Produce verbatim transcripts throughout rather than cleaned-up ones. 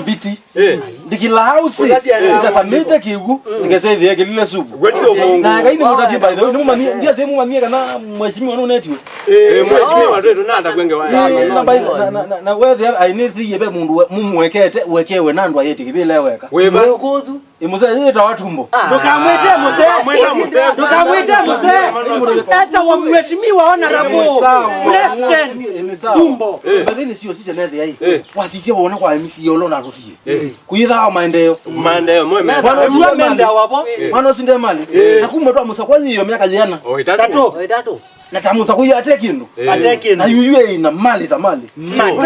mbiti. Ndikilaa ũsĩ, nditasamĩte kĩw'ũ, ndikesethĩa kĩlile supu. Na Ngai nĩ mũtavye, by the way, nĩmũmanyie, ndiasĩ mũmanyie kana mheshimiwa nũnetiwe. Mheshimiwa twĩ tũnatakwenge wa. Na by, na, na, na, na wethĩa ainĩthĩie ve mũndũ we- mũmwekete, wekewe na andũ ayĩtĩ kĩvĩla weka. Wĩva? Ĩmũsee yĩtawa Tumbo. Ndũkamwĩte mũsee. Ndũkamwĩte mũsee. Ndũkamwĩte mũsee. Etawa mheshimiwa honorable president Tumbo. Mbathĩnĩ sio sisya nethĩa ĩ. Wasisya wona kwa M C A ũla ũnatũtie. Kũyĩthaa maendeeo. Maendeeo mwe menda. Mwana ũsu nde mali. Mwana ũsu nde mali. Na kuma twa mũsakwa yĩyo myaka yĩana. Tatũ. Na ta mũsakũi ate kĩndũ. Ate kĩndũ. Na yuyu ĩ na mali ta mali. Mali.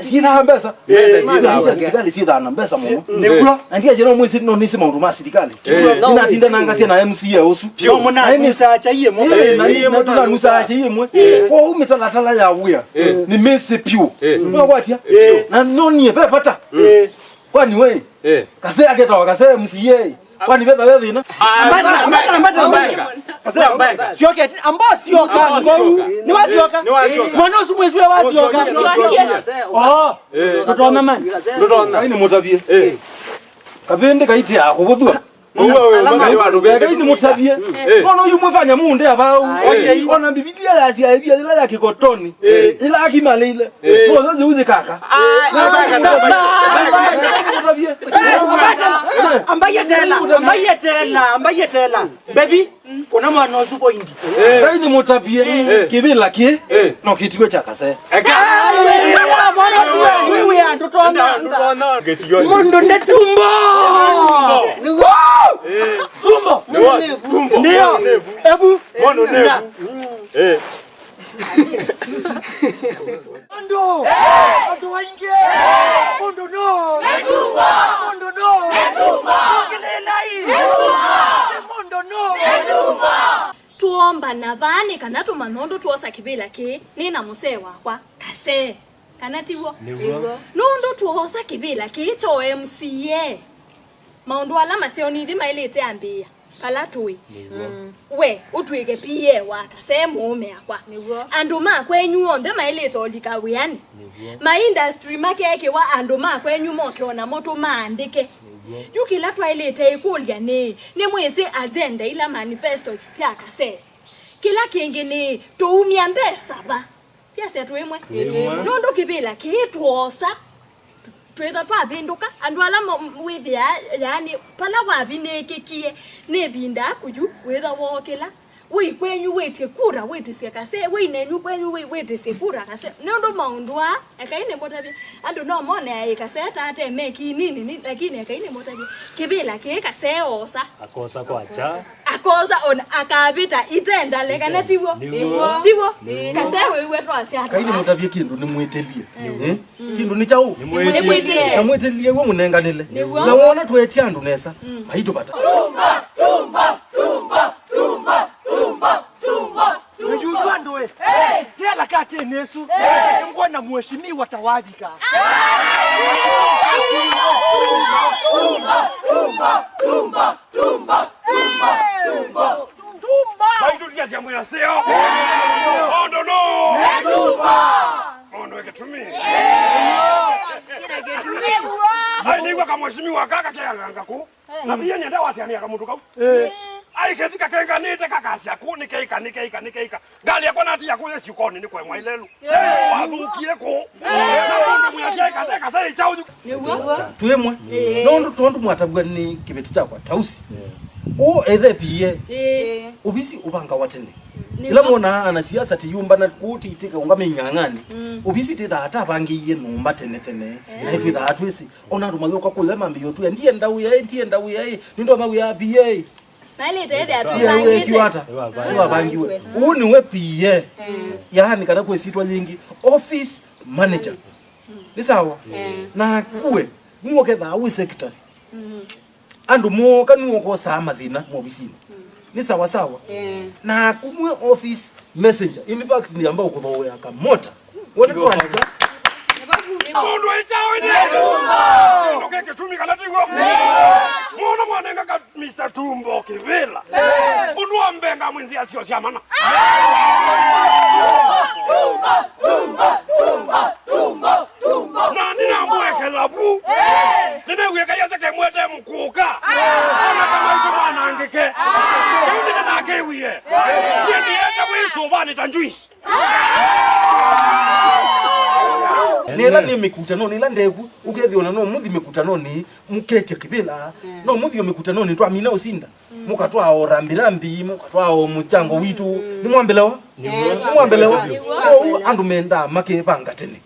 Syĩthaa mbesa. Mbeca syĩthaa na mbesa mũno. Nĩw'o. Na ndiasya no mwĩsĩ no nĩsĩ maũndũ ma sirikali. Nĩnatindanangasya na M C A ũsu. Mũnanusaa kyai ĩmwe. Na nĩtũnanusaa kyai ĩmwe. Kwoou mĩtalatala ya wĩa nĩmĩsĩ pyũ. Nĩwakwatia? Na nonie ve vata. Kwani we? Kasee aketawa Kasee M C A. Kwani vetha ve thĩna? Ambata, ambata, ambata, ambata. Kasee, ambata. Syoka eti, ambao syoka, ambao syoka. Nĩ wasyoka? Nĩ wasyoka. Mwana ũsu mwĩsue wasyoka. Oh. Ndũtona mani. Ndũtona. Ai nĩ mũtavie. Kavĩndĩ kaitĩa kũvũthwa. Kũu we mbakali wa ndũvĩte. Ngai nĩ mũtavie. Nono yu mwĩfanya mũndĩ avau. Ona Mbivilia yasya ĩvia yĩla ya kĩkotoni. Ĩla akimalĩile. Mothe yũu yĩkaka. Ambaye tela, ambaye tela, ambaye tela. Baby, kuna mwana ũsu poindi. Ngai nĩ mũtavie. Kĩvĩla kĩ no kĩtiwe kya Kasee. Mũndũ nĩ Tumbo. Tumbo. Nĩyo. Ebu. Mũndũ. Andũ. Andũ aingĩ. Mũndũ no. Mũndũ no. Mũndũ no. Tũombana vaa nĩ kana tũmanye ũndũ twosa kĩvĩla kĩĩ nĩ na mũsee wakwa Kasee. Kana ti w'o? Nĩw'o. Nũndũ twoosa kĩvĩla kĩĩ kya M C A, maũndũ ala maseo nĩthi maĩlĩte ambĩĩa. Vala tũĩ. Nĩw'o. Mm. We, ũtw'ĩke P A wa Kasee mũũme akwa. Nĩw'o. Andũ ma kwenyu onthe maĩlĩte ũlika wĩanĩ. Nĩw'o. Ma industry makekĩwa andũ ma kwenyu moke o namo tũmaandĩke. Nĩw'o. Yu kĩla twaĩlĩte ĩkũlya nĩ, nĩmwĩsĩ agenda ila manifesto sya Kasee? Kĩla kĩngĩ nĩ, tũumya mbesa va? Vyasya twĩmwe. Twĩmwe. Nũndũ kĩvĩla kĩĩ twosa, tw-, twĩtha twavĩndũka, andũ ala mo-, m-, wĩthĩaa, yaani, pala wavinĩkĩkie, nĩ ĩvinda aku yu, wĩtha wookĩla. Wĩ kwenyu wĩtye kura, wĩtĩsye Kasee, wĩ nenyu kwenyu wĩ-, wĩtĩsye kura Kasee. Nũndũ maũndũ aa, ekai nĩmũtavye, andũ no mone aĩ Kasee ta ate me kinini, ni-, lakini ekai nĩmũtavye, kĩvĩla kĩĩ Kasee oosa. Akosa kwakya. Akosa ona akavĩta itendale, kana tiw'o? Nĩw'o. Tiw'o? Nĩw'o. Kasee wĩw'e twasya ata? Kaĩ nĩmũtavye kĩndũ nĩmwĩtĩlye. Eh? Kĩndũ nĩ kyaũ? Nĩmwĩtĩlye. Na mwĩtĩlye w'o mũnenganĩle. Nĩw'o. Na wona twetie andũ nesa, maitũvata. Tumba, tumba, tumba, tumba, tumba, tumba, tumba. Nĩw'o andũ ĩ. Hey! Tiala katĩnĩ ĩsu. Hey! Nĩngwona mheshimiwa ta wavika. Tumba, tumba, tumba, tumba, tumba, tumba, tumba. Tumba. Maitũ tiasya mwĩaseo. Mũndũ no. Tumba. Mũndũ ĩkĩtumi. Ai, nĩw'a kamweshimiwa kaka keanganga kũ. Na pia nĩenda watianĩa kamũndũ kau. Eh. Ai, kethika kenganĩte kakasya kũ, nĩkeika, nĩkeika, nĩkeika. Ngalĩ yakwa natiya kũya syũkonĩ nĩ kũemwa ilelu. Wathũkie kũ? Na mũndũ mwĩasya ĩkase, ĩkase ĩkyaũ yu. Nĩw'o. Twĩmwe. Ĩĩ. Nũndũ tondũ mwatavw'a nĩ kĩveti kyakwa Tausi. Ĩĩ. Ũ ethe P A. Ĩĩ. Ovisi ũvangawa tene. Nĩw'o. Ĩla mwonaa anasiasa tiyũmbana kũtitĩka ũngame ing'ang'anĩ. Mm. Ovisi tĩthaa atavangĩie nyũmba tene tene. Ĩĩ. Na ĩtwĩthaa twĩsĩ. Ona andũ mayũka kũya mambĩĩa ũtwĩa, ndienda wĩa ĩ, ndienda wĩa ĩ. Nĩndonya wĩa P A. Maĩlĩte ĩthĩa P A wĩkiwa ata? Twĩvangĩte. Nĩwavangiwe. Ũũ nĩwe P A. Mm. Yaani kana kwĩ syĩtwa yĩngĩ, office manager. Nĩ sawa? Mm. Na kuwe, nĩwe ũkethaa wĩ secretary. Mm. Andũ mooka nĩwe ũkosaa mathĩna movisinĩ. Mm. Nĩ sawa sawa? Mm. Na kumwe office messenger. In fact, nĩamba ũkũthooea kamota. Wone twalika. Mũndũ ĩkyaũ ĩnĩ? Mũndũ kĩkĩtumi kana tiguo? Mũndũ mwanenga ka Mister Tumbo kĩvĩla. Ũndũ wa mbee ngamwĩ nzĩa syo sya mana. Tumba, tumba, tumba, tumba, tumba. Na ndinamwekela vu. Nĩnew'ĩka yese kemwete mũkũka. Ona kamaitũ mwanangĩke. Kĩu nĩnakĩwie. Nĩndiete wĩsũvanĩ ta njuici. Nĩla nĩ mĩkutanonĩ ĩla ndeku, ũkethĩwa na no mũthi mĩkutanonĩ, mũketya kĩvĩla, no mũthi o mĩkutanonĩ twamina ũsinda, mũkatwaa o rambirambi, mũkatwaa o mũchango witũ, nĩmwambelewa? Nĩmwambelewa? Kwoou andũ mendaa makevanga tene.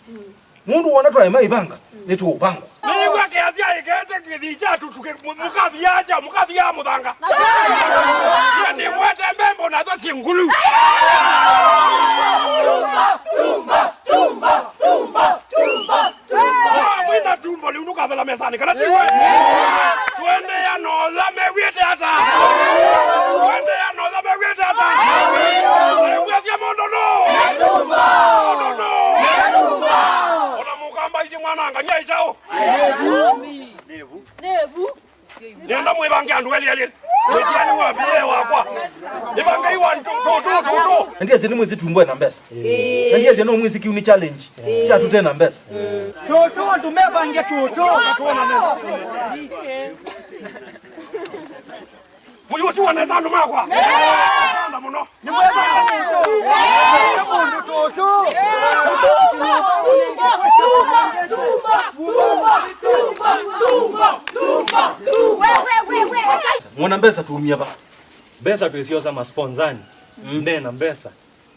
Nũndũ wona twaema ivanga, nĩtũũvangwa. Nĩw'a kĩasya ĩkete kĩthii kya tũtukĩ, mũ-, mũkavia kya, mũkavia mũthanga. Nĩ mwete mbembo na thwa syĩ ngulu. Tumba, tumba, tumba, tumba, tumba, tumba. Mwĩna tumbo lĩu ndũkathela mesanĩ, kana ti we? Tũendeea na ũla mew'ĩte ata? Tũendeea na ũla mew'ĩte ata? Ĩmwasya mũndũ nũ? Mũndũ nũ? Ona mũkamba ici mwanangania itaũ. Nĩvu. Nĩenda mwĩvange andũ elĩ elĩ. Wĩtiani wa P A wakwa. Ĩvangai wa tũ, tũ, tũ, tũ, tũ. Ndiasye nĩ mwĩsĩ Tumbo ena mbesa. Ndiasye no mwĩsĩ kĩu nĩ challenge. Kya tũte na mbesa. Tũtũ, tũmevange tũtũ. Mũyũtiwa nesa andũ makwa. Asanda mũno. Nĩ mwĩvange tũtũ. Mwĩvange mũndũ tũtũ. Mwona mbesa tumia va? Mbesa twĩsyosa masponsanĩ. Mm. Nena mbesa.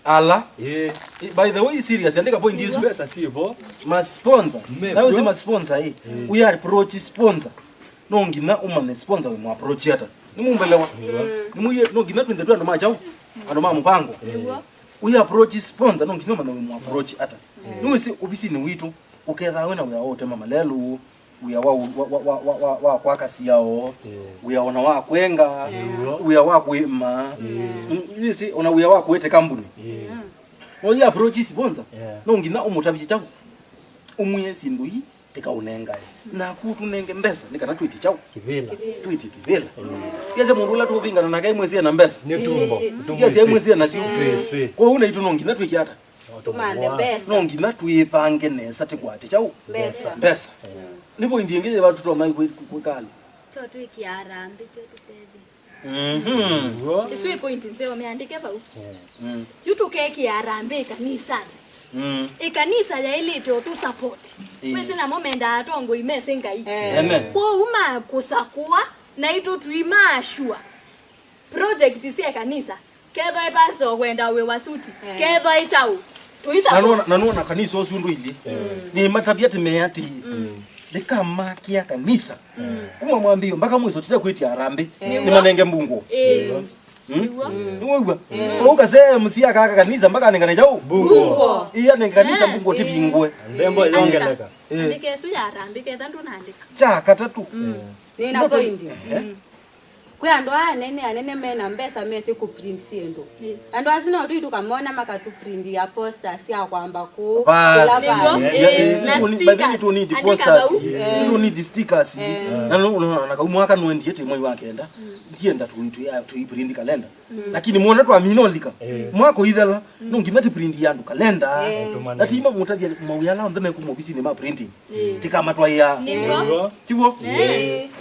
Ala. Ĩĩ. By the way, serious, andĩka point isu. Mbesa sivo. Ma sponsor. Mekwo. Na usi ma sponsor, eh. Mm. We are approach sponsor. No nginya ũmanye sponsor wĩ mwa approach ata. Nĩ mũmbelewa. Mm. Nĩ mũie, no nginya twende twa andũ ma chau. Andũ ma mũpango. Nĩguo. We approach sponsor, no nginya ũmanye wĩ mwa approach ata. Mm. Nĩ wĩsĩ ofisinĩ witũ, ũkethaa wĩ na wĩa wa ũtema malelũ, wĩa wa, wa, wa kwaka siao, yeah, wĩa ona wa kwenga, yeah, wĩa wa kwĩma, yeah, mm, wĩsĩ, ona wĩa wa kũĩte kambuni. Yeah. No yĩ approach sponsor, yeah, no nginya ũmũtavye kyaũ, ũmwĩe syĩndũ ii, Tĩkaũnengae. Naku ũtũnenge mbesa, nĩ kana twĩtye kyaũ? Kĩvĩla. Twĩtye kĩvĩla. Yese mũndũ ũla tũũvingana nake aimwĩsie na mbesa. Nĩ tumbo. Yese aimwĩsie nasyo. Twĩsĩ. Kwoou naitũ no nginya twĩke ata? Tũmanthe mbesa. No nginya twĩpange nesa tĩkwate kyaũ? Mbesa. Mbesa. Nĩ point ĩngĩ yĩva tũtonya kwĩ-, kwĩkala. Tyo twĩkĩa harambĩ, tyo tũtethye. Mhm. Isu ĩ point nzeo, meandĩke vau. Mm. Yu tũkekĩa harambĩ ĩkanisanĩ. Mm. Ĩkanisa yaĩlĩte ũtũ support. Ĩĩ. Wĩsĩ namo mendaa atongoi mesĩ Ngai. Amen. Kwoou makũsakũa, naitũ tũimaashua project sya ĩkanisa. Kethwa ĩ pastor ũkwenda wĩ wa suti. Eh. Kethwa ĩ kyaũ. Tũisa Na nũona, na nũona kanisa ũsu ndũilyĩ. Nĩmatavya atĩ me atĩĩ, ndĩkamakĩa kanisa. Kuma mwambĩĩo mpaka mwiso tĩte kwĩtya harambĩ. Nĩmanenge mbungũo. Ĩĩ. Mm? Nĩwĩw'a? Ũu kase M C akaka kanisa mpaka anengane kyaũ? Mbungũo. Ĩĩ, anenge kanisa mbungũo tĩvingũe. Nthembo yongeleka. Ĩĩ. Andĩka ĩsu ya harambĩ ketha ndũnaandĩka. Kya katatũ. Nĩna point. Ehe. Kwĩ andũ aa anene anene mena mbesa mesĩ kũprint syĩndũ. Andũ asu no tũi tũkamona makatũprintia posters sya kwamba kũũ. Bas. Kĩla vandũ. Yeah, yeah, yeah. Na nĩtũ-, by the way, stickers. Nĩtũ need, by the way, nĩtũ need posters. Andĩka vau. Nĩtũ need stickers. Na no, no, na kau mwaka nũendie tĩ mwei wa kenda. Ndienda tũ-, tũ-, tũiprint kalenda. Lakini mwona twamina ũlika. Mwaka ũithela, no nginya tũprint andũ kalenda. Na ti mamũtavya mawĩa ala onthe mekuma ovisinĩ ma printing. Tĩkamatwaĩa. Nĩw'o. Tiw'o?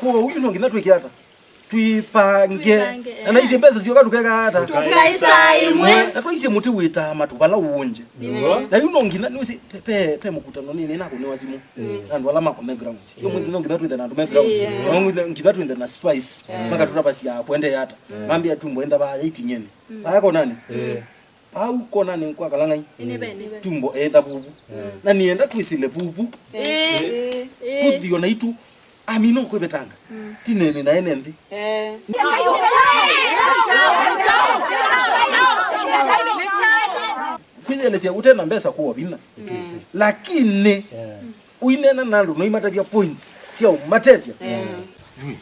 Kwoou no nginya twĩke ata? Twipange. Twipange, na naisye mbesa syoka tũkeka ata? Tũkaisa ĩmwe. Na twaisye mũtĩ wĩtaa matũ vala ũũnje. Nĩw'o. Na yu no nginya nĩwĩsĩ pe, pe, pe mũkutano nĩnĩ nakũnĩwa simũ. Na andũ ala mako me ground. Yo mwĩthĩ no nginya twĩthe na andũ me ground. No nginya, nginya twĩthe na spice. Makatũtavasya kwende ata. Mambĩa tumbo enda vaya iting'eni. Vaya konani. Au konani kwa kalang'ai. Tumbo etha vuvu. Na nienda twĩsile vuvu. Ĩĩ. Tũthio na itu. Amina ũkwĩvetanga. Tinene na ene nthĩ. Kwĩyelesya ũte na mbesa kũwa vinya. Lakini ũineena na andũ noimatavya points sya ũmatethya. Yui.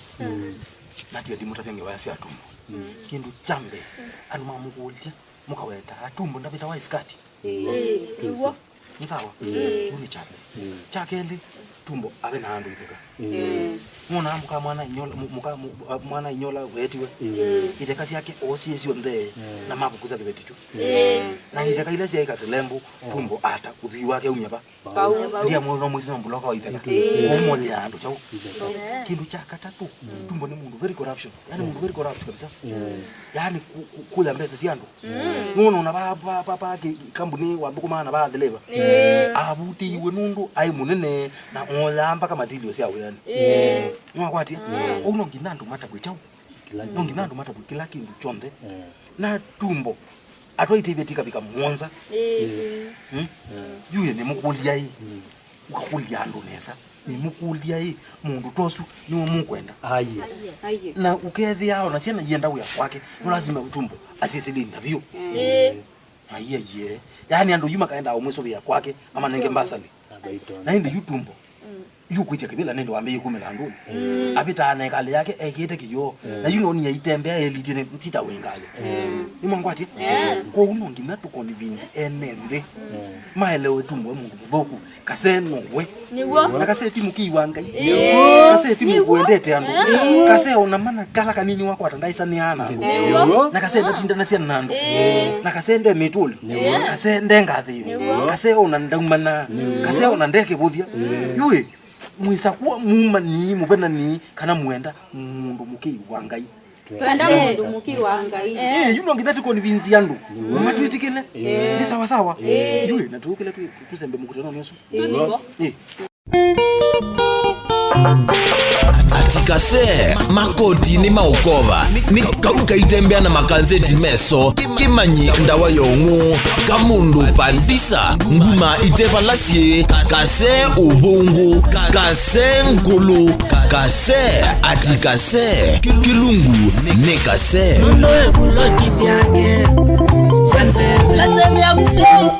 Natia ndimũtavya ngewa sya tumbo. Kĩndũ kya mbee, andũ mamũkũlya, mũkaweta, tumbo ndavĩtawa isikati. Ĩĩ, ĩw'o. Nĩ sawa? Kĩu nĩ kya mbee. Kya kelĩ, tumbo ave na andũ itheka. Mwona mũka mwana inyola, mu-, mũka mu-, a, mwana inyola wetiwe. Itheka syake oosie syonthe na mavukusa kĩveti kyu. Na itheka ila syaĩ katelembo, tumbo ata ũthwii wake umya va? Vau. Ndia mwe no mwisi no mbuloka wa itheka. Ũmũthĩa andũ kyaũ. Kĩndũ kya katatũ, tumbo nĩ mũndũ very corruption. Yani mũndũ very corrupt kabisa. Yani ku-, ku-, kuya mbesa sya andũ. Nũnona va, va, va, va ki-, kambuni wathũkũmaa na va deliver. Avutiiwe nũndũ aĩ mũnene na oyaa mpaka material sya wĩanĩ. Nĩwakwatia? Ũu no nginya andũ matavw'e kyaũ. No nginya andũ matavw'e kĩla kĩndũ kyonthe. Na tumbo atwaitĩvye tikavika mũonza. Ĩĩ. Hmm? Yu nĩmũkũlya ĩ. Ũkakũlya andũ nesa. Nĩmũkũlya ĩ, mũndũ ta ũsu nĩwe mũkwenda. Aye. Na ũkethĩa ona syana ienda wĩa kwake, no lazima tumbo asyĩsĩlye interview. Ĩĩ. Aiye, aiye. Yaani andũ yu makaenda ũmwĩsũvĩa kwake, amanenge mbasali. Na ĩndĩ yu tumbo. Yu kwĩtya kĩvĩla nĩndĩ wambĩĩe kumĩla andũnĩ. Avĩtaa na ĩkalĩ yake ekĩĩte kĩyoo. Na yu noni aitembea elitie nĩ tita wĩngayo. Nĩmwangwatie? Kwoou no nginya tũconvince ene nthĩ. Maelewe tumbo we mũndũ mũthũku. Kase nowe. Nĩw'o. Na kase ti mũkĩi wa Ngai. Ĩĩ. Kase ti mũndũ wendete andũ. Kase ona mana kala kanini wakwata ndaisanĩaa na andũ. Nĩw'o. Na kase ndatindanasya na andũ. Ĩĩ. Na kase nde mĩtũlĩ. Nĩw'o. Kase nde ngathĩĩo. Nĩw'o. Kase ona ndaumana. Kase ona nde kĩvũthya. Yũĩ, mwĩsakũa, muumani, mũvenani, kana mwenda mũndũ mũkĩi wa Ngai. Twenda mũndũ mũkĩi wa Ngai. Eh, yu no nginya tũconvince andũ. Matwĩtĩkĩle. Nĩ sawa sawa. Yu, na tũkĩle tu-, tũsembe mũkutanonĩ ũsu. Tũthiko. Eh. Ati kase, makoti nĩ maũkova. Nĩ kau kaitembea na makanzeti meso. Kĩmanyi ndawa ya ũng'ũ. Kamũndũ pandisa. Nguma ite vala syĩ. Kase ũvũngũ. Kase ngũlũ. Kase, ati kase. Kĩlungu nĩ kase. Nũndũ ĩvuloti syake sya nzeve. Lazemia mseo.